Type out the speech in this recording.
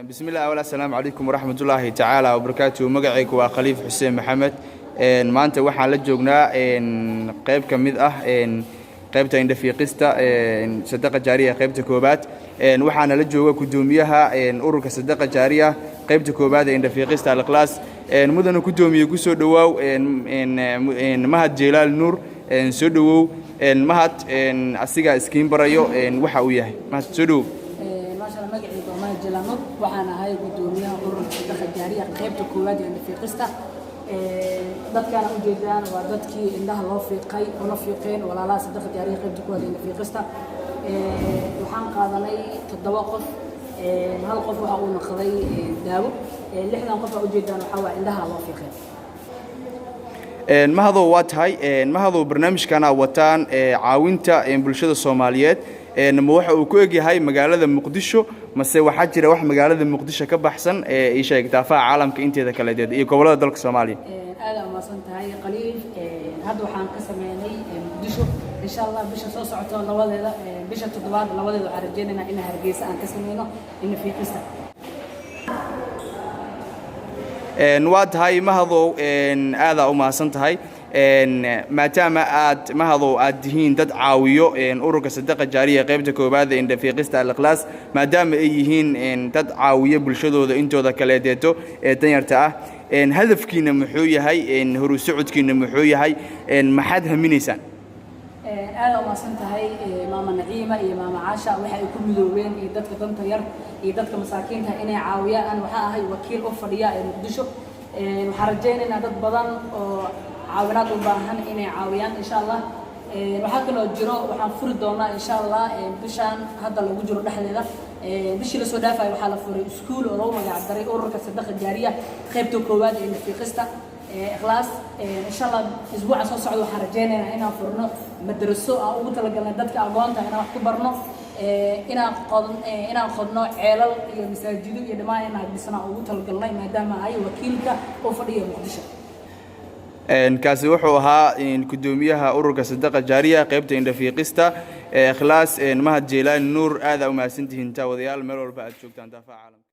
Bismi llah awal. Assalaamu calaykum waraxmatullaahi tacaala wabarakaatuhu. Magacaygu waa Khaliif Xuseen Maxamed. Maanta waxaan la joognaa qayb ka mid ah qaybta indhafiiqista Sadaqa Jaariya, qaybta koobaad. Waxaana la jooga guddoomiyaha ururka Sadaqa Jaariya, qaybta koobaad ee indhafiiqista Al-Ikhlaas. Mudana guddoomiye, ku soo dhowaaw. Mahad Jeelaal Nuur, soo dhowow. Mahad asigaa iskiin barayo waxa uu yahay. Mahad, soo dhowow. Maasha Allah, magacayga waa Mahad Jalaanud. Waxaan ahay guddoomiyaha ururka Sadaqa Jaariya, qaybta koowaad ee indhafiiqista. Dadkaana ujeedaan waa dadkii indhaha loo fiiqay, una fiiqeen walaalaha Sadaqa Jaariya, qaybta koowaad ee indhafiiqista. Waxaan qaadanay toddoba qof. Hal qof waxa uu noqday daawo. Lixdan qof aa ujeedaan waxaa waa indhaha loo fiiqay. Mahadow, waa tahay. Mahadow, barnaamijkana wataan caawinta bulshada Soomaaliyeed, ma waxa uu ku egyahay magaalada Muqdisho, mase waxaa jira wax magaalada Muqdisho ka baxsan ee ii sheeg daafaha caalamka inteeda kaleedeed iyo gobollada dalka Soomaaliya? Aad umahadsan tahay, Khaliif. Hadda waxaan ka sameynay Muqdisho. Insha Allah, bisha soo socoto labadeeda, bisha toddobaad labadeeda, waxaan rajeynaynaa in Hargeysa aan ka sameyno indhafiiqista. Waa tahay, Mahadow, aadaa u mahadsan tahay. Maadaama aad, Mahadow, aad tihiin dad caawiyo ururka Sadaqa Jaariya, qaybta koowaad ee indhafiiqista Al-Ikhlaas, maadaama ay yihiin dad caawiyo bulshadooda intooda kaleedeeto ee danyarta ah, hadafkiina muxuu yahay? Horu socodkiina muxuu yahay? Maxaad haminaysaan? Aada umahadsan tahay. Maama Naciima iyo Maama Caasha waxa ay ku midoobeen iyo dadka danta yar iyo dadka masaakiinta inay caawiyaan. Waxaa ahay wakiil u fadhiya ee Muqdisho. Waxaan rajaynaynaa dad badan oo caawinaad u baahan inay caawiyaan, insha Allah. Waxaa kaloo jiro, waxaan furi doonaa, insha Allah, bishaan hadda lagu jiro dhexdeeda. Bishii lasoo dhaafayo waxaa la furay iskuul oo lagu magac daray ururka Sadaqa Jaariya, qaybta koowaad ee indhafiiqista Ikhlaas. Insha Allah, isbuuca soo socda waxaan rajaynaynaa inaan furno madraso aan ugu talagalnay dadka agoonta inaan wax ku barno, inaan qodno ceelal iyo masaajido iyo dhammaan inaan dhisno ugu talagalnay, maadaama ay wakiilka u fadhiya Muqdisho. Kaasi wuxuu ahaa guddoomiyaha ururka Sadaqa Jaariya, qaybta indhafiiqista ee Ikhlaas, Mahad Jeylaani Nuur. Aada umahadsantihiin taawadayaal, meel walba aad joogtaan daafaha caalamka.